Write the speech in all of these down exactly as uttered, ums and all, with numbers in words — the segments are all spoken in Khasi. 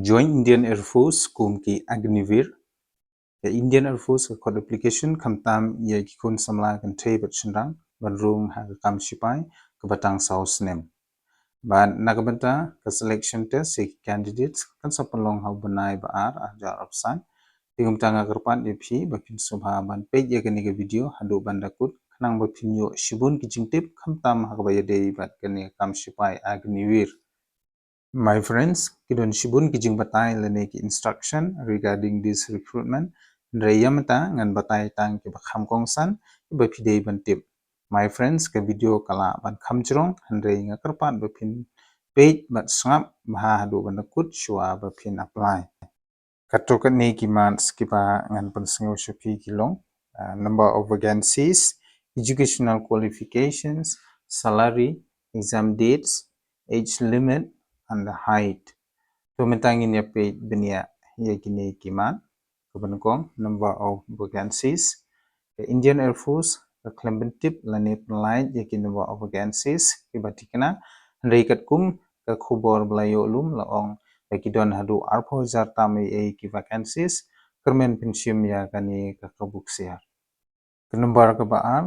Join Indian Air Force kum ki Agniveer. Ka Indian Air Force ka khot application khamtam ïa ki khun samla kynthei bad shynrang ban rung ha ka kam sipai kaba tang saw snem. Bad na ka bynta ka selection test ïa ki candidates kan sa pynlong ha u bnai ba ar, ar hajar arphew san. Te kumta nga kyrpad ïa phi ba phin sngewbha ban peit ïa kane ka video haduh ban da kut khnang ba phin ïoh shibun ki jingtip khamtam ha kaba ïadei bad kane ka kam sipai Agniveer. My friends, ki don shibun ki jingbatai lane ki instruction regarding this recruitment. Hynrei ïa mynta ngan batai tang kiba kham kongsan kiba phi dei ban tip. My friends, ka video ka lah ban kham jrong, hynrei nga kyrpad ba phin peit bad sngap bha haduh ban da kut shuwa ba phin apply. Katto katne ki mat kiba ngan pynsngew sha phi ki long, uh, number of vacancies, educational qualifications, salary, exam dates, age limit and the height. To mynta ngin ïa peit bniah ïa kine ki mat. Kaba nyngkong, number of vacancies. Ka Indian Air Force ka khlem pyntip lane pynlait ïa ki number of vacancies kiba thikna. Hynrei katkum ka khubor ba la ïoh lum la ong ba ki don haduh arphew hajar tam ei ei ki vacancies. Kyrmen phin shim ïa kane ka kabu ksiar. Ka number kaba ar,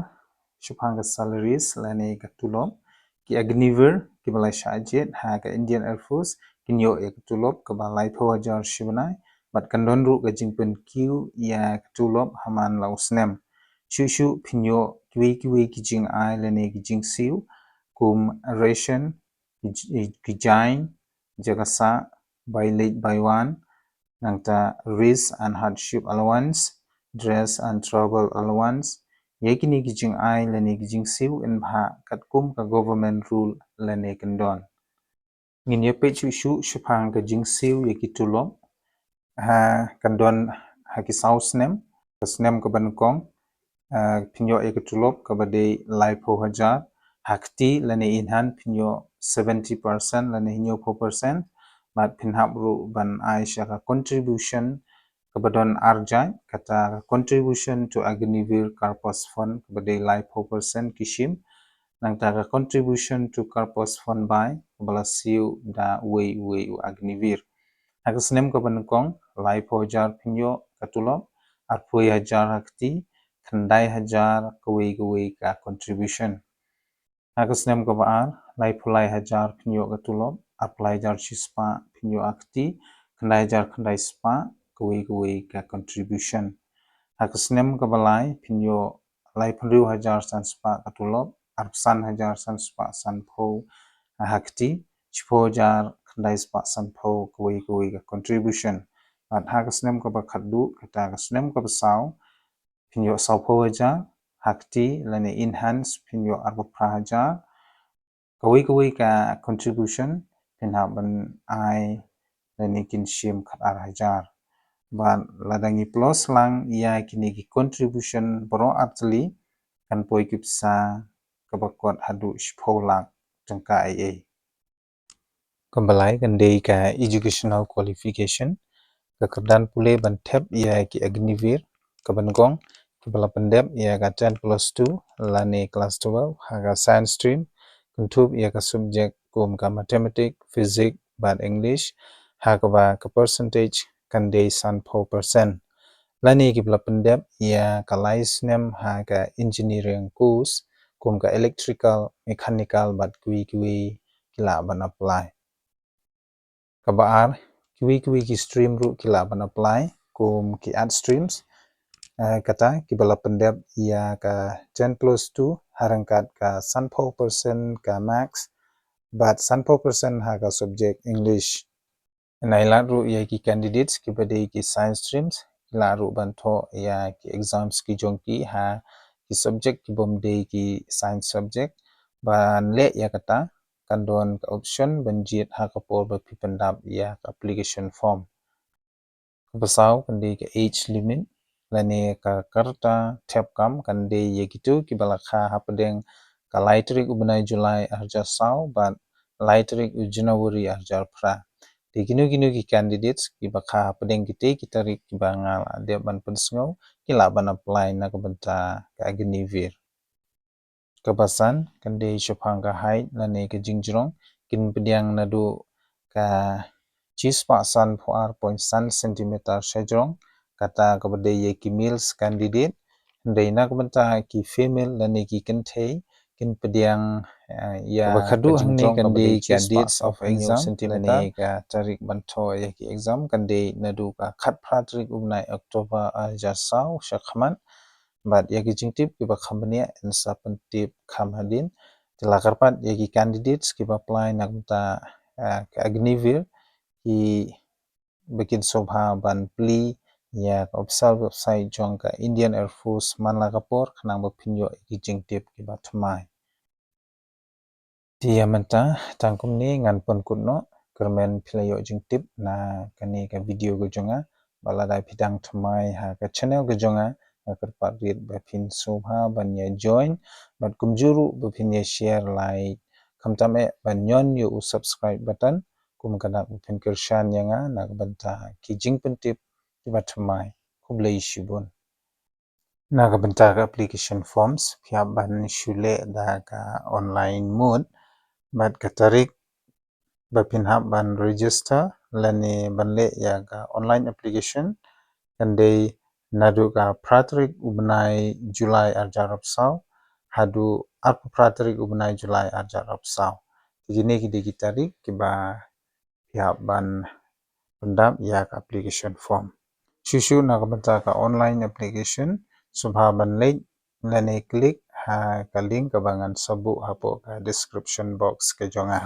shaphang ka salaries lane ka tulop. Ki Agniveer kiba la shah jied ha ka Indian Air Force kin ïoh ïa ka tulop kaba laiphew hajar shi bnai bad kan don ruh ka jingpynkiew ïa ka tulop ha man la u snem. Shuh shuh phin ïoh kiwei kiwei ki jingai lane ki jingsiew kum ration, ki j-, ki jain, jaka sah, buy late buy one, nangta rest and hardship allowance, dress and travel allowance. Ïa kine ki jingai lane ki jingsiew yn bha katkum ka government rule lane kyndon. Ngin ïa peit shuh shuh shaphang ka jingsiew ïa ki tulop. Ha, kan don ha ki saw snem. Ka snem kaba nyngkong, ah, phin ïoh ïa ka tulop kaba dei laiphew hajar. Ha kti lane in hand phin ïoh seventy percent lane hynñiewphew percent. Bad phin hap ruh ban ai sha ka contribution kaba don ar jait, kata ka contribution to Agniveer Corpus Fund kaba dei laiphew percent ki shim. Nangta ka contribution to Corpus Fund bai kaba la siew da uwei uwei u Agniveer. Ha ka snem kaba nyngkong, laiphew hajar phin ïoh ka tulop, arphew hajar ha kti, khyndai hajar kawei kawei ka contribution. Ha ka snem kaba ar, laiphew lai hajar phin ïoh ka tulop, arphew lai hajar shispah phin ïoh ha kti, khyndai hajar khyndai spah kawei kawei ka contribution. Ha ka snem kaba lai, phin ïoh laiphew hynriew hajar san spah ka tulop, arphew san hajar san spah sanphew ha kti, shiphew hajar khyndai spah sanphew kawei kawei ka contribution. Bad ha ka snem kaba khatduh, kata ka snem kaba saw, phin ïoh sawphew hajar, ha kti lane in hand phin ïoh arphew phra hajar. Kawei kawei ka contribution phin hap ban ai lane kin shim khatar hajar. Bad lada ngi plus lang ïa kine ki contribution baroh artylli, kan poi ki pisa kaba kot haduh shiphew lak tyngka ei ei. Kaba lai kan dei ka educational qualification. Ka kyrdan pule ban thep ïa ki Agniveer. Kaba nyngkong, kiba la pyndep ïa ka ten plus two lane class twelve ha ka science stream, kynthup ïa ka subject kum ka mathematics, physics bad English, ha kaba ka percentage kan dei sanphew percent. Lane kiba la pyndep ïa ka lai snem ha ka engineering course kum ka electrical, mechanical bad kiwei kiwei ki lah ban apply. Kaba ar, kiwei kiwei ki stream ruh ki lah ban apply kum ki art streams. Eh, kata kiba la pyndep ïa ka ten plus two ha ryngkat ka sanphew percent ka maths bad sanphew percent ha ka subject English. Nai lad ruh ïa ki candidates kiba dei ki science streams, ki lah ruh ban thoh ïa ki exams ki jong ki ha ki subject kibym dei ki science subject. Ban leh ïa kata, kan don ka option ban jied ha ka por ba phi pyndap ïa ka application form. Kaba saw kan dei ka age limit lane ka rta thep kam kan dei ïa kito kiba la kha hapdeng ka lai tarik u bnai July ar hajar saw bad lai tarik u January ar hajar phra. Te kino kino ki candidates kiba kha hapdeng kite ki tarik kiba nga la dep ban pynsngew ki lah ban apply na ka bynta ka Agniveer. Kaba san kan dei shaphang ka height lane ka jingjrong, kin pdiang naduh ka shispah sanphew ar point san centimeter shajrong, kata kaba dei ïa ki males candidate. Hynrei na ka bynta ki female lane ki kynthei, kin pdiang, eh, ïa kaba khadduh hangne kan dei ka dates of exam lane ka tarik ban thoh ïa ki exam kan dei naduh ka khatphra tarik u bnai October arhajar saw shakhmat. Bad ïa ki jingtip kiba kham bniah yn sa pyntip kham hadien. Te la kyrpad ïa ki candidates kiba apply na ka bynta, eh, ka Agniveer kiba kin sngewbha ban plie ïa ka official website jong ka Indian Air Force man la ka por khnang ba phin ïoh ïa ki jingtip kiba thymmai. Te ïa mynta tang kumne ngan pynkut noh, kyrmen phi la ïoh jingtip na kane ka video ka jong nga. Bad lada phi dang thymmai ha ka channel ka jong nga, nga kyrpad rit ba phin sngewbha ban ïa join bad kumjuh ruh ba phin ïa share, like, khamtam eh ban ñion ïa u subscribe button, kum ka dak ba phin kyrshan ïa nga na ka bynta ki jingpyntip kiba thymmai. Khublei shibun. Na ka bynta ka application forms phi hap ban shu leh da ka online mode, bad ka tarik ba phin hap ban register lane ban leh ïa ka online application kan dei naduh ka phra tarik u bnai July arhajar arphew saw haduh arphew phra tarik u bnai July arhajar arphew saw. Te kine ki dei ki tarik kiba phi hap ban pyndap ïa ka application form. Shuh shuh na ka bynta ka online application, sngewbha ban leit lane click ha ka link kaba ngan sa buh hapoh ka description box ka jong nga.